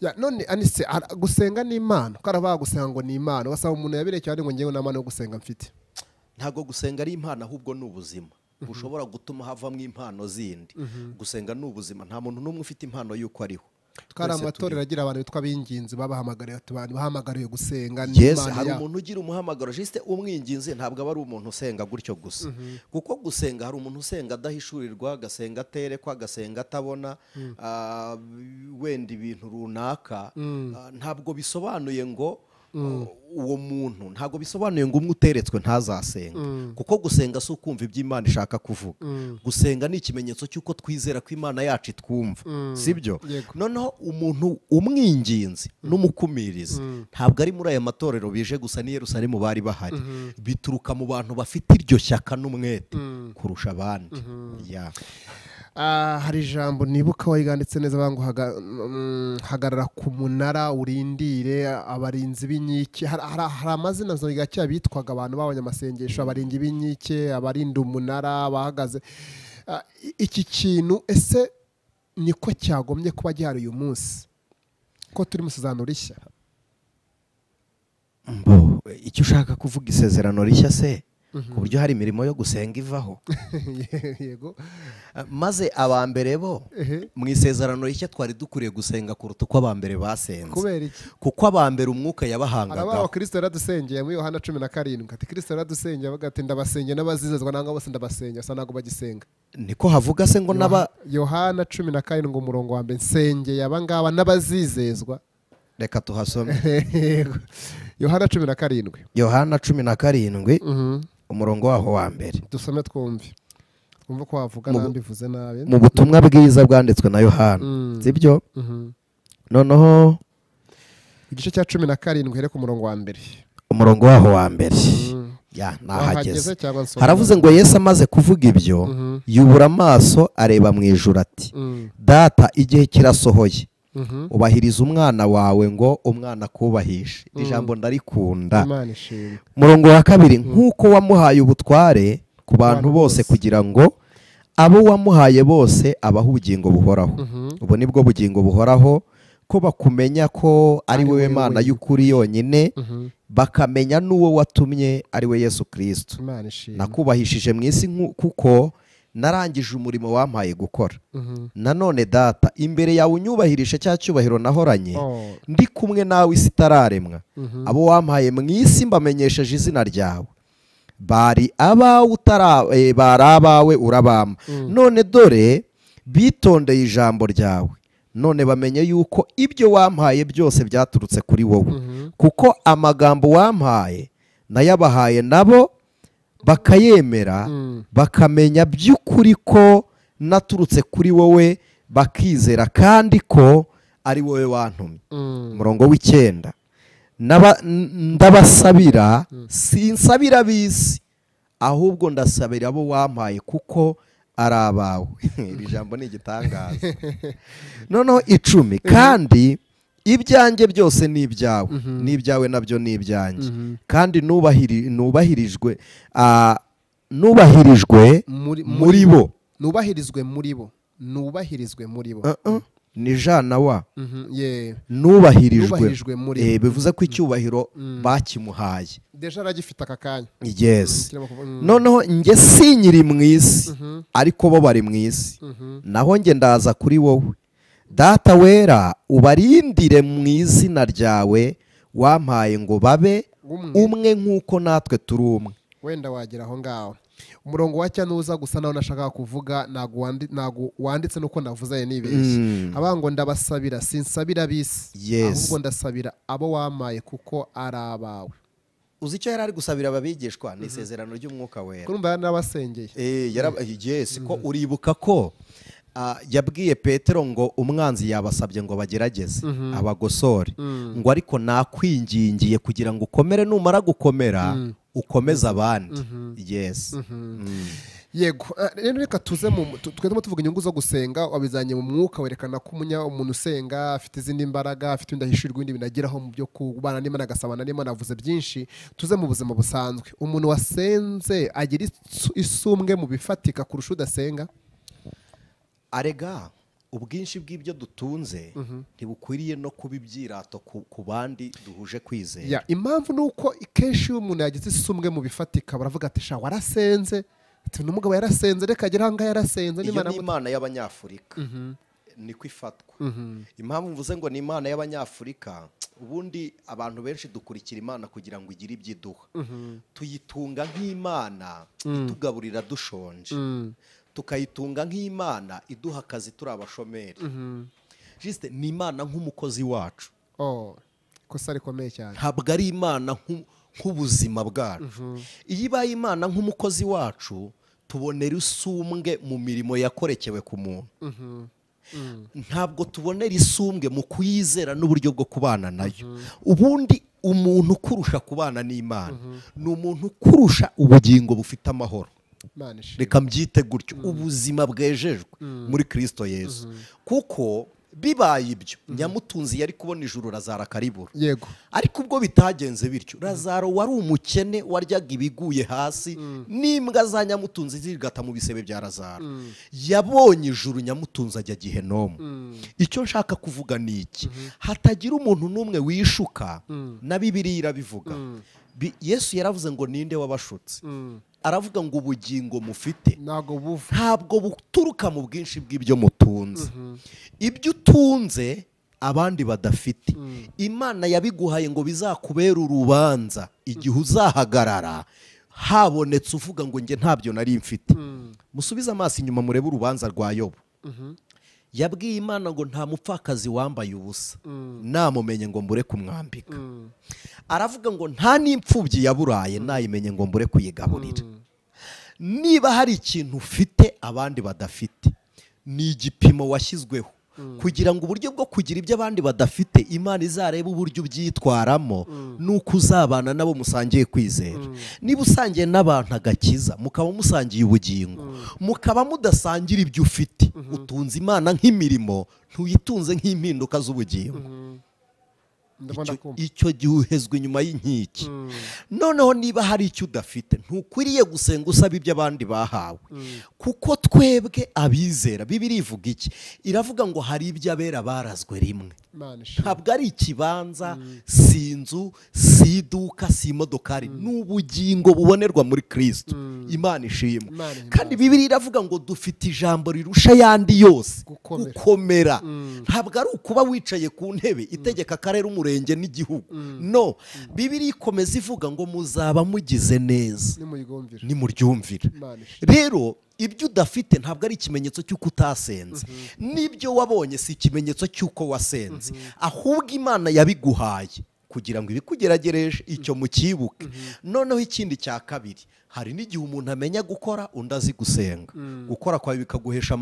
Ya none anise gusenga ni Imana, karaba gusenga ngo ni Imana, wasaba umuntu yabirekeye ari ngo ngewe namana yo gusenga mfite. Ntago gusenga ari impano, ahubwo ni ubuzima bushobora gutuma havamwo impano zindi. Gusenga ni ubuzima, nta muntu n'umwe ufite impano yuko ariho. Twari amatorero agira abantu bitwa binginzi babahamagariye abantu bahamagariye gusenga ni Imana. Hari umuntu ugira umuhamagaro juste umwinginzi, ntabwo aba ari umuntu usenga gutyo gusa. Kuko gusenga hari umuntu usenga adahishurirwa, agasenga aterekwa, agasenga atabona wenda ibintu runaka. Ntabwo bisobanuye ngo uwo muntu, ntabwo bisobanuye ngo umwe uteretswe ntazasenga. Kuko gusenga si ukumva ibyo Imana ishaka kuvuga. Gusenga ni ikimenyetso cy'uko twizera ko Imana yacu itwumva, sibyo? Noneho umuntu umwinginzi n'umukumirizi ntabwo ari muri aya matorero bije gusa, ni Yerusalemu bari bahari. Bituruka mu bantu bafite iryo shyaka n'umwete kurusha abandi. Hari ijambo nibuka wayiganditse neza bango hagarara ku munara urindire abarinzi b'inkike. Hari amazina nzoga cya bitwaga abantu b'abanyamasengesho, abarinzi b'inkike, abarinda umunara bahagaze. Iki kintu ese niko cyagomye kuba gihari uyu munsi ko turi mu isezerano rishya? Mbo icyo ushaka kuvuga isezerano rishya se ku buryo hari imirimo yo gusenga ivaho? Yego. Maze abambere bo mu isezerano rishya twari dukwiriye gusenga kuruta uko abambere basenze. Kubera iki? Kuko abambere umwuka yabahangaga. Aba Kristo yaradusengeye muri Yohana 17 ati Kristo yaradusengeye avuga ati ndabasengeye n'abazizezwa nanga bose ndabasengeye, asa nago bagisenga. Niko havuga se ngo naba Yohana 17 umurongo wa mbere, nsengeye abangaba n'abazizezwa. Reka tuhasome. Yohana 17. Yohana 17 umurongo waho wa mbere. Dusome twumve. Twumve ko wavuga nambivuze nabi. Mu butumwa bwiza bwanditswe na Yohana. Sibyo? Noneho igice cya 17 here ku murongo wa mbere. Umurongo waho wa mbere. Ya nahageze. Haravuze ngo Yesu amaze kuvuga ibyo, yubura amaso areba mu ijuru ati: Data, igihe kirasohoye. Ubahiriza umwana wawe ngo umwana akubahishe. Ijambo ndarikunda. Murongo wa kabiri, nkuko wamuhaye ubutware ku bantu bose kugira ngo abo wamuhaye bose abahe ubugingo buhoraho. Ubu nibwo bugingo buhoraho, ko bakumenya ko ari wowe Mana y'ukuri yonyine, bakamenya n'uwo watumye ari we Yesu Kristo. Nakubahishije mu isi kuko narangije umurimo wampaye gukora. Nanone Data, imbere yawe unyubahirishe cya cyubahiro nahoranye ndi kumwe nawe isi itararemwa. Abo wampaye mu isi mbamenyesheje izina ryawe. Bari abawe bari abawe urabama. None dore bitondeye ijambo ryawe. None bamenye yuko ibyo wampaye byose byaturutse kuri wowe. Kuko amagambo wampaye nayabahaye nabo bakayemera, bakamenya by'ukuri ko naturutse kuri wowe, bakizera kandi ko ari wowe wantumye. Umurongo w'icyenda, ndabasabira, sinsabira ab'isi, ahubwo ndasabira abo wampaye kuko ari abawe. Iri jambo ni igitangaza. Noneho 10, kandi Ibyanjye byose ni ibyawe, n'ibyawe nabyo ni ibyanjye, kandi nubahirijwe muri bo. Nubahirizwe muri bo. Nubahirizwe muri bo. Ni jana wa nubahirijwe muri bivuze ko icyubahiro bakimuhaye. Deja aragifite aka kanya. Yes. Noneho njye sinyiri mu isi, ariko bo bari mu isi. Naho njye ndaza kuri wowe. Data wera ubarindire mu izina ryawe wampaye ngo babe umwe nk'uko natwe turi umwe. Wenda wagira aho ngaho. Umurongo wa cyanuza gusa naho nashaka kuvuga ntago wanditse nuko navuze nibeshye. Abango ndabasabira sinsabira bisi, ahubwo ndasabira abo wamaye kuko ari abawe. Uzi icyo yari ari gusabira ababigishwa ni isezerano ry'umwuka wera. Kurumva yarabasengeye. Yes, ko uribuka ko yabwiye Petero ngo umwanzi yabasabye ngo bagerageze abagosore, ngo ariko nakwingingiye kugira ngo ukomere, numara gukomera ukomeza abandi. Yes. Yego, rero reka tuze twetemo tuvuga inyungu zo gusenga. Wabizanye mu mwuka werekana ko umuntu usenga afite izindi mbaraga, afite indahishirwa ibindi binageraho mu byo kubana n'Imana, agasabana n'Imana, avuze byinshi. Tuze mu buzima busanzwe, umuntu wasenze agira isumbwe mu bifatika kurusha udasenga. Arega ubwinshi bw'ibyo dutunze ntibukwiriye no kuba ibyirato ku bandi duhuje kwizera. Impamvu nuko kenshi iyo umuntu yagize isumbwe mu bifatika baravuga ati sha warasenze, ati n'umugabo yarasenze, reka agera ahangaha yarasenze. Iyo ni Imana y'Abanyafurika niko ifatwa. Impamvu mvuze ngo ni Imana y'Abanyafurika, ubundi abantu benshi dukurikira Imana kugira ngo igire ibyo iduha. Tuyitunga nk'Imana itugaburira dushonje, tukayitunga nk'Imana iduha akazi turi abashomeri. Juste ni Imana nk'umukozi wacu. Kosa rikomeye cyane. Ntabwo ari Imana nk'ubuzima bwacu. Iyo ibaye Imana nk'umukozi wacu, tubonera isumbwe mu mirimo yakorekewe ku muntu. Ntabwo tubonera isumbwe mu kuyizera n'uburyo bwo kubana nayo. Ubundi umuntu kurusha kubana n'Imana ni umuntu kurusha ubugingo bufite amahoro. Reka mbyite gutyo, ubuzima bwejejwe muri Kristo Yesu. Kuko bibaye ibyo, nyamutunzi yari kubona ijuru Lazaro akaribura. Yego. Ariko ubwo bitagenze bityo, Lazaro wari umukene waryaga ibiguye hasi, n'imbwa za nyamutunzi zigata mu bisebe bya Lazaro. Yabonye ijuru nyamutunzi ajya Gihenomu. Icyo nshaka kuvuga ni iki: hatagira umuntu n'umwe wishuka, na Bibiliya irabivuga. Yesu yaravuze ngo ninde wabashutse? Aravuga ngo ubugingo mufite ntabwo buturuka mu bwinshi bw'ibyo mutunze. Ibyo utunze abandi badafite, Imana yabiguhaye ngo bizakubere urubanza igihe uzahagarara habonetse uvuga ngo njye ntabyo nari mfite. Musubize amaso inyuma murebe urubanza rwa Yobu. Yabwiye Imana ngo nta mupfakazi wambaye ubusa, namumenye ngo mbure kumwambika. Aravuga ngo nta n'imfubyi yaburaye, nayimenye ngo mbure kuyigaburira. Niba hari ikintu ufite abandi badafite, ni igipimo washyizweho kugira ngo uburyo bwo kugira ibyo abandi badafite Imana izarebe uburyo ubyitwaramo, nuko uzabana nabo musangiye kwizera. Niba usangiye n'abantu agakiza, mukaba musangiye ubugingo, mukaba mudasangira ibyo ufite, utunze Imana nk'imirimo, ntuyitunze nk'impinduka z'ubugingo. Icyo gihe uhezwa inyuma y'inkike. Noneho niba hari icyo udafite, ntukwiriye gusenga usaba ibyo abandi bahawe. Kuko twebwe abizera, Bibiliya ivuga iki? Iravuga ngo hari ibyo abera barazwe rimwe. Ntabwo ari ikibanza, si inzu, si iduka, si imodokari, n'ubugingo bubonerwa muri Kristo. Imana ishimwe. Kandi Bibiliya iravuga ngo dufite ijambo rirusha ayandi yose gukomera. Ntabwo ari ukuba wicaye ku ntebe itegeka akarere, umurenge n'igihugu. No, Bibiliya ikomeza ivuga ngo muzaba mugize neza nimuryumvira. Rero ibyo udafite ntabwo ari ikimenyetso cy'uko utasenze, n'ibyo wabonye si ikimenyetso cy'uko wasenze, ahubwo Imana yabiguhaye kugira ngo ibikugeragereje, icyo mukibuke. Noneho ikindi cya kabiri, hari n'igihe umuntu amenya gukora undi azi gusenga. Gukora kwawe bikaguhesha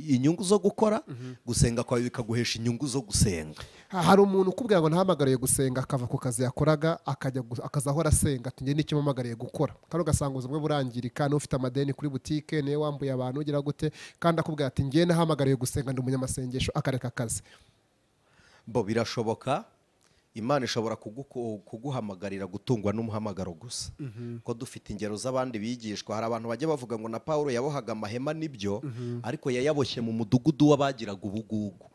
inyungu zo gukora, gusenga kwawe bikaguhesha inyungu zo gusenga. Hari umuntu ukubwira ngo ntahamagariye gusenga, akava ku kazi yakoraga akajya akazahora asenga ati njye nicyo mpamagariye gukora, kandi ugasanga ubuzima bwe burangirika, n'ufite amadeni kuri butike, niwe wambuye abantu ugira gute, kandi akubwira ati njye nahamagariye gusenga ndi umunyamasengesho, akareka akazi. Bo birashoboka, Imana ishobora kuguhamagarira gutungwa n'umuhamagaro gusa. Ko dufite ingero z'abandi bigishwa, hari abantu bajya bavuga ngo na Paulo yabohaga amahema, nibyo, ariko yayaboshye mu mudugudu w'abagiraga ubugugu,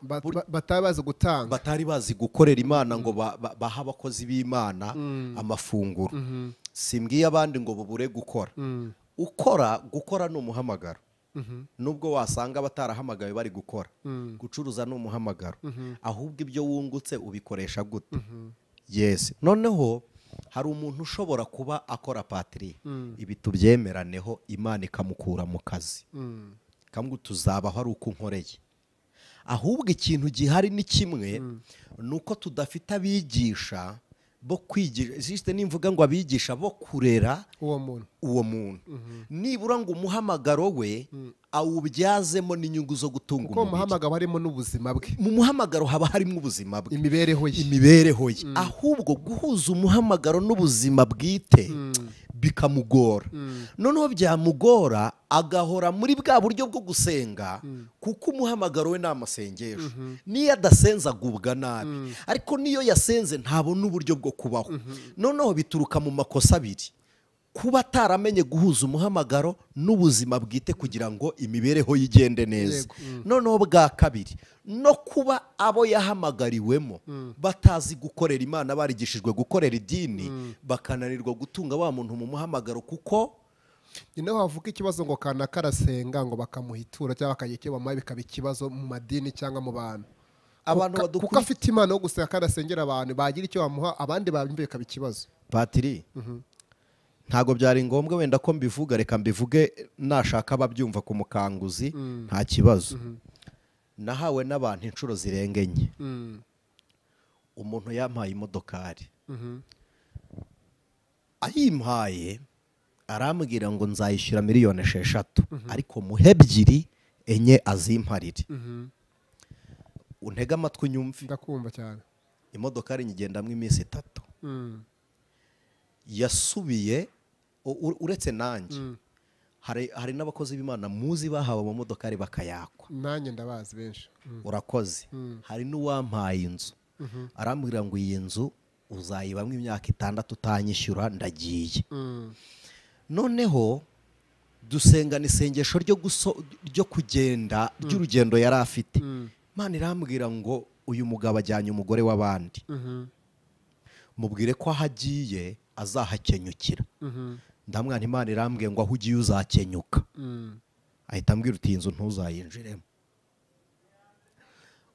batari bazi gutanga, batari bazi gukorera Imana ngo baha abakozi b'Imana amafunguro. Simbwiye abandi ngo bubure gukora. Ukora gukora ni umuhamagaro. Nubwo wasanga batarahamagawe bari gukora. Gucuruza ni umuhamagaro. Ahubwo ibyo wungutse ubikoresha gute? Yes. Noneho hari umuntu ushobora kuba akora patiri, ibi tubyemeraneho, Imana ikamukura mu kazi, kamwe tuzabaho ari uko unkoreye. Ahubwo ikintu gihari ni kimwe, nuko tudafite abigisha bo kwigisha, juste nimvuga ngo abigisha bo kurera uwo muntu nibura ngo umuhamagaro we awubyazemo n'inyungu zo gutunga umubiri. Kuko umuhamagaro harimo n'ubuzima bwe, mu muhamagaro haba harimo ubuzima bwe, imibereho ye. Ahubwo guhuza umuhamagaro n'ubuzima bwite bikamugora. Noneho byamugora agahora muri bwa buryo bwo gusenga, kuko umuhamagaro we n'amasengesho. Niyo adasenza agubwa nabi, ariko niyo yasenze ntabona uburyo bwo kubaho. Noneho bituruka mu makosa abiri: kuba ataramenye guhuza umuhamagaro n'ubuzima bwite kugira ngo imibereho yigende neza. Noneho bwa kabiri, no kuba abo yahamagariwemo batazi gukorera Imana, barigishijwe gukorera idini, bakananirwa gutunga wa muntu mu muhamagaro. Kuko ni naho havuka ikibazo ngo kana karasenga ngo bakamuhitura cyangwa bakagira bamuha, bikaba ikibazo mu madini cyangwa mu bantu. Abantu kuko afite Imana yo gusenga karasengera abantu, bagira icyo bamuha abandi babyumva bikaba ikibazo. Patiri, ntago byari ngombwa wenda ko mbivuga, reka mbivuge nashaka ababyumva ku mukanguzi, nta kibazo. Nahawe n'abantu inshuro zirenga enye. Umuntu yampaye imodokari, ayimpaye arambwira ngo nzayishyura 6 miliyoni, ariko muhe 2, 4 azimparire. Untega amatwi unyumve. Ndakumva cyane. Imodokari nyigendamo iminsi 3. Yasubiye, uretse nanjye hari n'abakozi b'Imana muzi bahawe amamodokari bakayakwa. Nanjye ndabazi benshi. Urakoze. Hari n'uwampaye inzu, arambwira ngo iyi nzu uzayibamo imyaka 6 utanyishyura, ndagiye. Noneho dusengana isengesho ryo kugenda ry'urugendo yari afite. Imana irambwira ngo uyu mugabo ajyanye umugore w'abandi, mubwire ko aho agiye azahakenyukira. Ndamwana Imana irambwiye ngo aho ugiye uzakenyuka. Ahita ambwira uti inzu ntuzayinjiremo.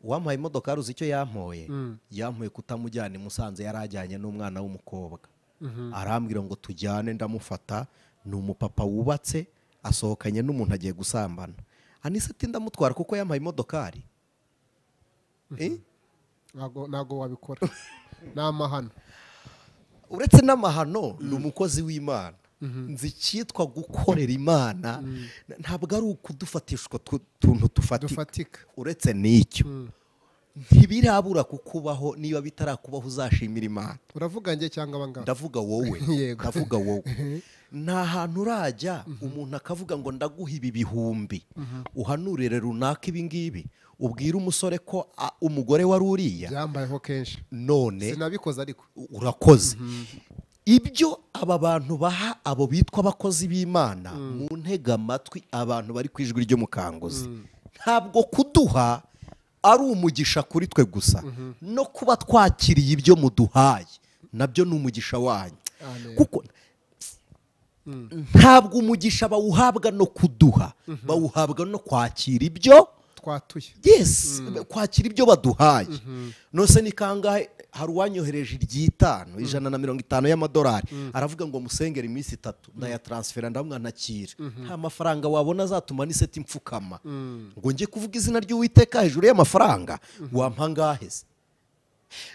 Uwampaye imodoka uzi icyo yampoye? Yampoye kutamujyana i Musanze, yari ajyanye n'umwana w'umukobwa. Arambwira ngo tujyane, ndamufata. Ni umupapa wubatse, asohokanye n'umuntu agiye gusambana. Anise ati ndamutwara kuko yampaye imodokari. Ntago wabikora. Ni amahano. Uretse n'amahano, ni umukozi w'Imana. Nzi icyitwa gukorera Imana, ntabwo ari ukudufatishwa tuntu dufatika. Uretse n'icyo, ntibirabura kukubaho. Niba bitarakubaho uzashimira Imana. Uravuga njye cyangwa abangaba? Ndavuga wowe. Ndavuga wowe. Nta hantu urajya umuntu akavuga ngo ndaguha ibi bihumbi, uhanurire runaka ibi ngibi, ubwire umusore ko umugore wari uriya. Byambayeho kenshi. None sinabikoze ariko. Urakoze. Ibyo aba bantu baha abo bitwa abakozi b'Imana, mu ntega amatwi abantu bari ku ijwi ry'umukanguzi, ntabwo kuduha ari umugisha kuri twe gusa, no kuba twakiriye ibyo muduhaye nabyo ni umugisha wanyu. Kuko ntabwo umugisha bawuhabwa no kuduha, bawuhabwa no kwakira ibyo twatuye. Yes, kwakira ibyo baduhaye. Nose ni kangahe hari uwanyohereje iry'itanu, $150 y'amadolari, aravuga ngo musengere iminsi 3, ndayatransfera ndamwanakira. Nta mafaranga wabona azatuma n'iseti mfukama ngo njye kuvuga izina ry'Uwiteka hejuru y'amafaranga wampa ngahe se?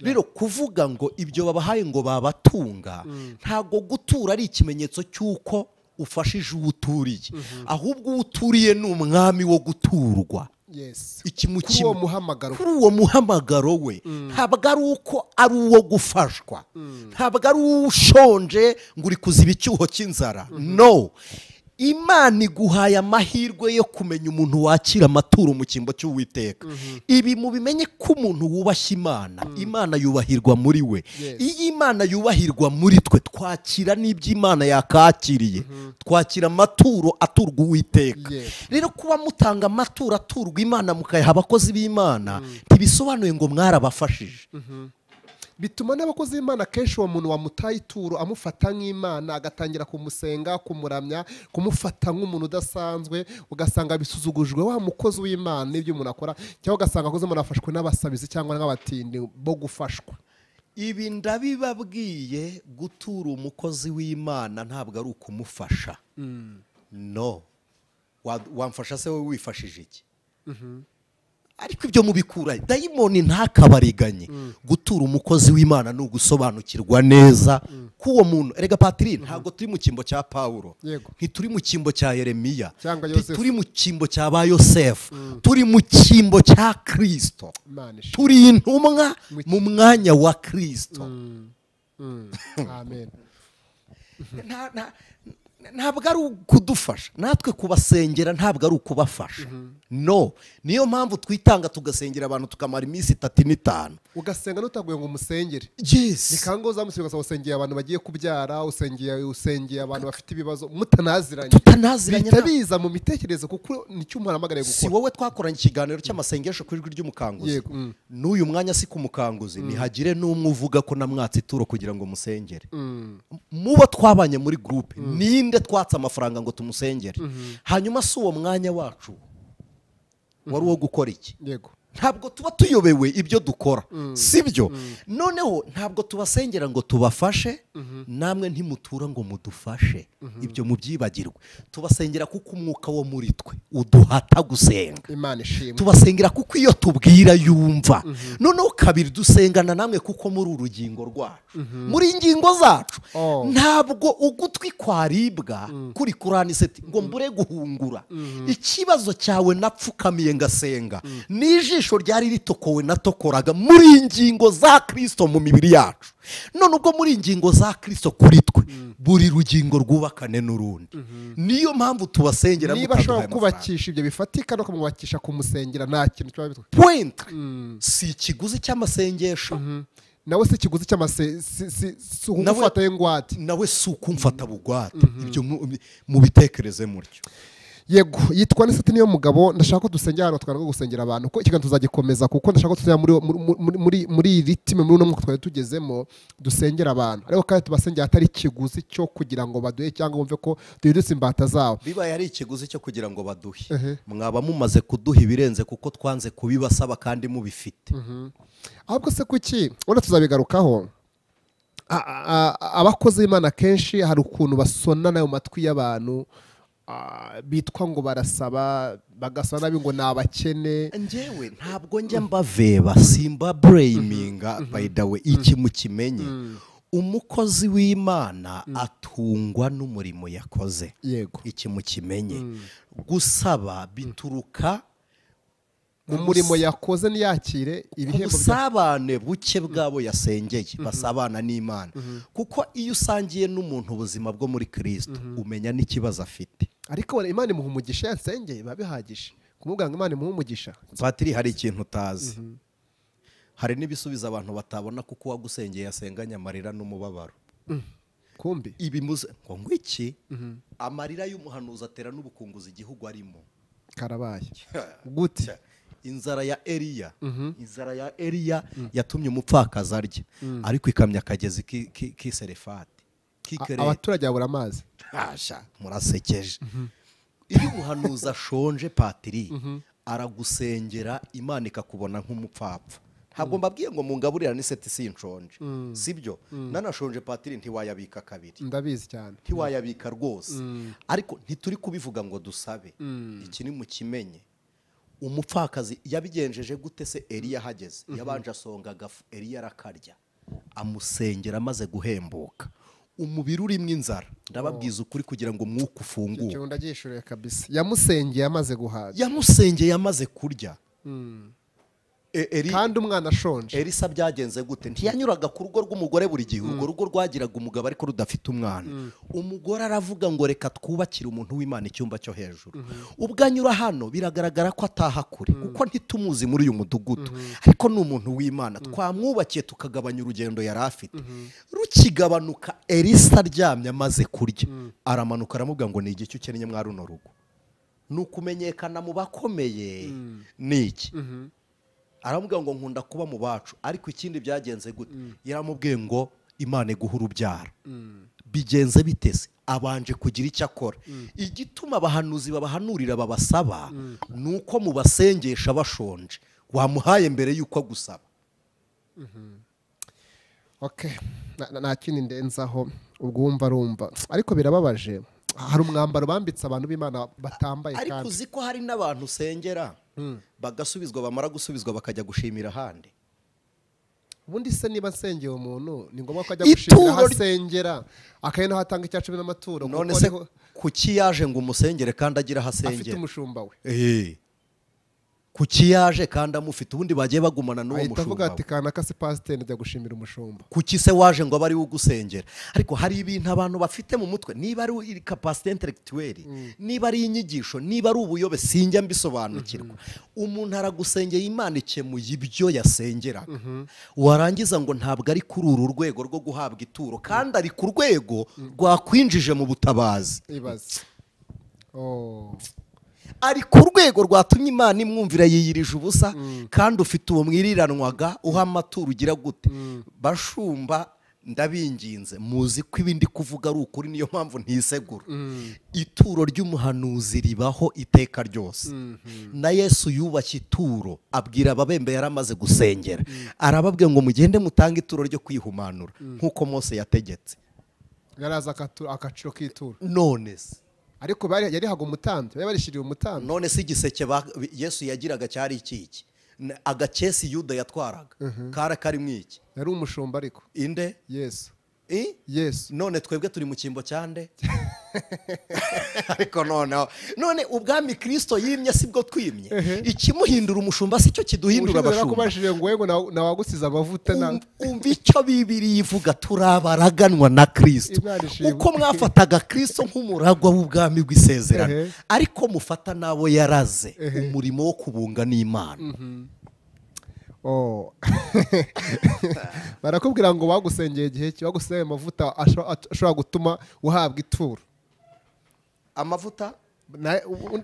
Rero kuvuga ngo ibyo babahaye ngo babatunga, ntago gutura ari ikimenyetso cy'uko ufashije uwuturiye, ahubwo uwuturiye ni umwami wo guturwa. Yes. Kuri uwo muhamagaro we, ntabwo ari uko ari uwo gufashwa, ntabwo ari ushonje ngo uri kuziba icyuho cy'inzara. No, Imana iguhaye amahirwe yo kumenya umuntu wakira amaturo mu cyimbo cy'Uwiteka. Ibi mubimenye ko umuntu wubashye Imana, Imana yubahirwa muri we. Iyo Imana yubahirwa muri twe, twakira n'ibyo Imana yakakiriye, twakira amaturo aturwa Uwiteka. Rero kuba mutanga amaturo aturwa Imana mukayaha abakozi b'Imana, ntibisobanuye ngo mwarabafashije. Bituma n'abakozi b'Imana kenshi uwo muntu wamutaye ituro amufata nk'Imana, agatangira kumusenga, kumuramya, kumufata nk'umuntu udasanzwe, ugasanga bisuzugujwe wa mukozi w'Imana n'ibyo umuntu akora, cyangwa ugasanga akoze umuntu afashwe n'abasabizi cyangwa n'abatindi bo gufashwa. Ibi ndabibabwiye, gutura umukozi w'Imana ntabwo ari ukumufasha. No, wamfasha se wowe wifashije iki? Ariko ibyo mubikura dayimoni ntakabariganye. Gutura umukozi w'Imana ni ugusobanukirwa neza k'uwo muntu. Erega Patiri, ntabwo turi mu cyimbo cya Pawulo, ntituri mu cyimbo cya Yeremiya, turi mu cyimbo cya ba Yosefu, turi mu cyimbo cya Kristo. Turi intumwa mu mwanya wa Kristo. Amen. Ntabwo ari ukudufasha, natwe kubasengera ntabwo ari ukubafasha. No, niyo mpamvu twitanga tugasengera abantu tukamara iminsi 3 n'5. Ugasenga nutaguye ngo umusengere. Yes. Nikango uzamusiga ugasaba usengeye abantu bagiye kubyara, usengeye abantu bafite ibibazo mutanaziranye. Tutanaziranye bitabiza mu mitekerereze, kuko nicyo umuntu ahamagariye gukora. Si wowe twakoranye ikiganiro cy'amasengesho ku ijwi ry'umukanguzi. N'uyu mwanya si kumukanguzi, nihagire n'umwe uvuga ko namwatse ituro kugira ngo musengere. Mubo twabanye muri groupe, ninde twatse amafaranga ngo tumusengere? Hanyuma si uwo mwanya wacu wari uwo gukora iki? Yego. Ntabwo tuba tuyobewe ibyo dukora, sibyo? Noneho ntabwo tubasengera ngo tubafashe, namwe ntimutura ngo mudufashe. Ibyo mubyibagirwe. Tubasengera kuko umwuka wo muri twe uduhata gusenga. Imana ishimwe. Tubasengera kuko iyo tubwira yumva. Noneho kabiri dusengana namwe kuko muri urugingo rwacu, muri ingingo zacu. Ntabwo ugutwi kwaribwa kuri kuraniseti ngo mbure guhungura. Ikibazo cyawe napfukamiye ngasenga, nijisho ryari ritokowe natokoraga muri ingingo za Kristo mu mibiri yacu. None ubwo muri ingingo za Kristo kuri twe, buri rugingo rwubakane n'urundi. Niyo mpamvu tubasengera. Niba ashobora kubakisha ibyo bifatika no kumwubakisha kumusengera, nta kintu kiba bitwa point. Si ikiguzi cy'amasengesho, nawe si ikiguzi cy'amase, si ukumfata ingwate, nawe si ukumfata bugwate. Ibyo mubitekereze mutyo. Yego, yitwa Nisati niyo mugabo. Ndashaka ko dusengera hano, twanga gusengera abantu ko ikiganiro tuzagikomeza, kuko ndashaka ko tuzajya muri ritme muri uno mwaka twari tugezemo, dusengera abantu. Ariko kandi tubasengera atari ikiguzi cyo kugira ngo baduhe cyangwa bumve ko duhindutse imbata zabo. Bibaye ari ikiguzi cyo kugira ngo baduhe, mwaba mumaze kuduha ibirenze kuko twanze kubibasaba kandi mubifite. Ahubwo se kuki wenda tuzabigarukaho? Abakozi b'Imana kenshi hari ukuntu basona nayo matwi y'abantu, bitwa ngo barasaba, bagasaba nabi ngo nabakene. Njyewe ntabwo njya mbaveba, simba blaminga by the way. Iki mukimenye, umukozi w'Imana atungwa n'umurimo yakoze. Yego. Iki mukimenye, gusaba bituruka mu murimo yakoze, niyakire ibihembo ubusabane buke bwabo yasengeye, basabana n'Imana. Kuko iyo usangiye n'umuntu ubuzima bwo muri Kristo, umenya n'ikibazo afite. Ariko Imana imuha umugisha yasengeye, biba bihagije kumubwira ngo Imana imuha umugisha. Patiri, hari ikintu utazi. Hari n'ibisubizo abantu batabona kuko uwagusengeye yasenganye amarira n'umubabaro. Kumbi ibi muze ngo ngwiki, amarira y'umuhanuzi atera n'ubukunguzi igihugu arimo. Karabaye gute? Inzara ya Eliya, inzara ya Eliya yatumye umupfakazi arya, ariko ikamya akagezi k'iserefati. Abaturage babura amazi. Asha, murasekeje. Iyo umuhanuzi ashonje Patiri, aragusengera Imana ikakubona nk'umupfapfa. Ntabwo mbabwiye ngo mungaburira n'iseti sinshonje, sibyo? Nanashonje Patiri ntiwayabika kabiri. Ndabizi cyane. Ntiwayabika rwose. Ariko ntituri kubivuga ngo dusabe. Iki ni mukimenye. Umupfakazi yabigenjeje gute se Eliya ahageze? Yabanje asonga agafu, Eliya arakarya, amusengera amaze guhembuka. Umubiri urimo inzara, ndababwiza ukuri kugira ngo umwuka ufunguke. Icyo ndagishuriye kabisa. Yamusengeye amaze guhaga, yamusengeye amaze kurya. Kandi umwana ashonje. Elisa byagenze gute? Ntiyanyuraga ku rugo rw'umugore buri gihe, urwo rugo rwagiraga umugabo ariko rudafite umwana. Umugore aravuga ngo reka twubakire umuntu w'Imana icyumba cyo hejuru. Ubwo anyura hano biragaragara ko ataha kure, kuko ntitumuzi muri uyu mudugudu, ariko ni umuntu w'Imana, twamwubakiye tukagabanya urugendo yari afite. Rukigabanuka Elisa aryamye amaze kurya, aramanuka aramubwira ngo ni igiki ukennye mwa runo rugo? Ni ukumenyekana mu bakomeye ni iki? Aramubwira ngo nkunda kuba mu bacu. Ariko ikindi byagenze gute? Yaramubwiye ngo Imana iguha urubyaro. Bigenze bitese? Abanje kugira icyo akora. Igituma abahanuzi babahanurira babasaba ni uko mubasengesha bashonje. Wamuhaye mbere y'uko agusaba. Okay, nta kindi ndenzaho, ubwo wumva arumva. Ariko birababaje, hari umwambaro bambitse abantu b'Imana batambaye. Ariko uzi ko hari n'abantu usengera bagasubizwa, bamara gusubizwa bakajya gushimira ahandi. Ubundi se niba nsengeye umuntu ni ngombwa ko ajya gushimira aho asengera, akaba naho atanga icya cumi n'amaturo? None se kuki yaje ngo umusengere kandi agira aho asengera? Afite umushumba we. Kuki yaje kandi amufite? Ubundi bagiye bagumana n'uwo mushumba. Ahita avuga ati kanaka se pasiteri, njya gushimira umushumba. Kuki se waje ngo abe ari we ugusengera? Ariko hari ibintu abantu bafite mu mutwe, niba ari capacité intellectuelle, niba ari inyigisho, niba ari ubuyobe, sinjya mbisobanukirwa. Umuntu aragusengeye, Imana ikemuye ibyo yasengeraga, warangiza ngo ntabwo ari kuri uru rwego rwo guhabwa ituro, kandi ari ku rwego rwakwinjije mu butabazi. Ibaze. Ari ku rwego rwatumye Imana imwumvira yiyirije ubusa, kandi ufite uwo mwiriranwaga uha amaturo ugira gute? Bashumba ndabinginze, muzi ko ibindi kuvuga ari ukuri, niyo mpamvu ntisegura. Ituro ry'umuhanuzi ribaho iteka ryose. Na Yesu yubashye ituro, abwira ababembe yaramaze gusengera, arababwira ngo mugende mutange ituro ryo kwihumanura nk'uko Mose yategetse. Yaraza akaciro k'ituro. None se ariko yarihaga umutambyi, bari barishiriye umutambyi. None se igiseke Yesu yagiraga cyari iki? Agakesi Yuda yatwaraga kara karimo iki? Yari umushumba ariko. Inde? Yesu. Yesu. None twebwe turi mu cyimbo cyande? Ariko none ubwami Kristo yimye sibwo twimye. Ikimuhindura umushumba si cyo kiduhindura abashumba. Nakubajije ngo yego nawagusiza amavuta na umva icyo Bibiliya ivuga, turabaraganwa na Kristo. Uko mwafataga Kristo nk'umuragwa w'ubwami bw'isezerano, ariko mufata nabo yaraze umurimo wo kubunga n'Imana. Barakubwira ngo bagusengeye igihe cyo baguseye amavuta ashobora gutuma uhabwa ituro. Amavuta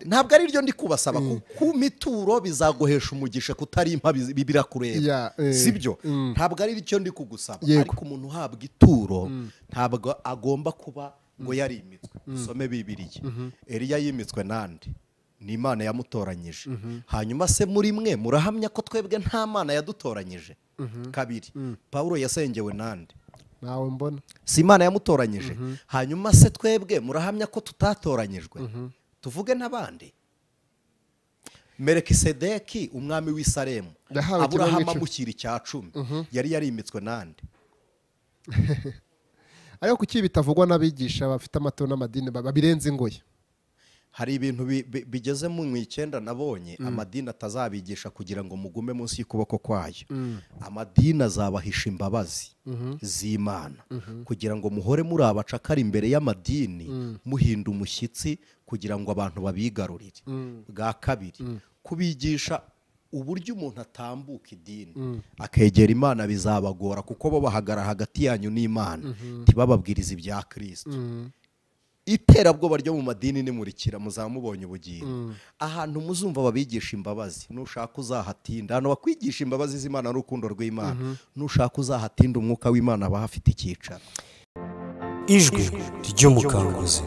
ntabwo ari ryo ndi kubasaba, ku mituro bizaguhesha umugisha kutari impa birakureba, sibyo? Ntabwo ari ryo ndi kugusaba. Ariko umuntu uhabwa ituro ntabwo agomba kuba ngo yarimitswe. Usome Bibiliya, Eliya yimitswe nande? Ni Imana yamutoranyije. Hanyuma se muri mwe murahamya ko twebwe nta Mana yadutoranyije? Kabiri, Paulo yasengewe nande? Nawe mbona si Imana yamutoranyije. Hanyuma se twebwe murahamya ko tutatoranyijwe? Tuvuge n'abandi. Melikisedeki umwami w'i Salemu, Aburahamu amushyira icya cumi, yari yarimitswe nande? Ariko kuki bitavugwa n'abigisha bafite amaturo n'amadini babirenze ingoyi? Hari ibintu bigeze mu 9 nabonye amadini atazabigisha kugira ngo mugume munsi y'ukuboko kwayo. Amadini azabahisha imbabazi z'Imana kugira ngo muhore muri abacakara imbere y'amadini, muhinda umushyitsi kugira ngo abantu babigarurire. Bwa kabiri, kubigisha uburyo umuntu atambuka idini akegera Imana bizabagora, kuko bo bahagara hagati yanyu n'Imana, ntibababwiriza ibya Kristo. Iterabwoba ryo mu madini nimurikira muzamubonye ubugingo. Ahantu muzumva babigisha imbabazi, nushaka uzahatinda. Hano bakwigisha imbabazi z'Imana n'urukundo rw'Imana, nushaka uzahatinda umwuka w'Imana aba afite icyicaro. Ijwi ry'umukanguzi.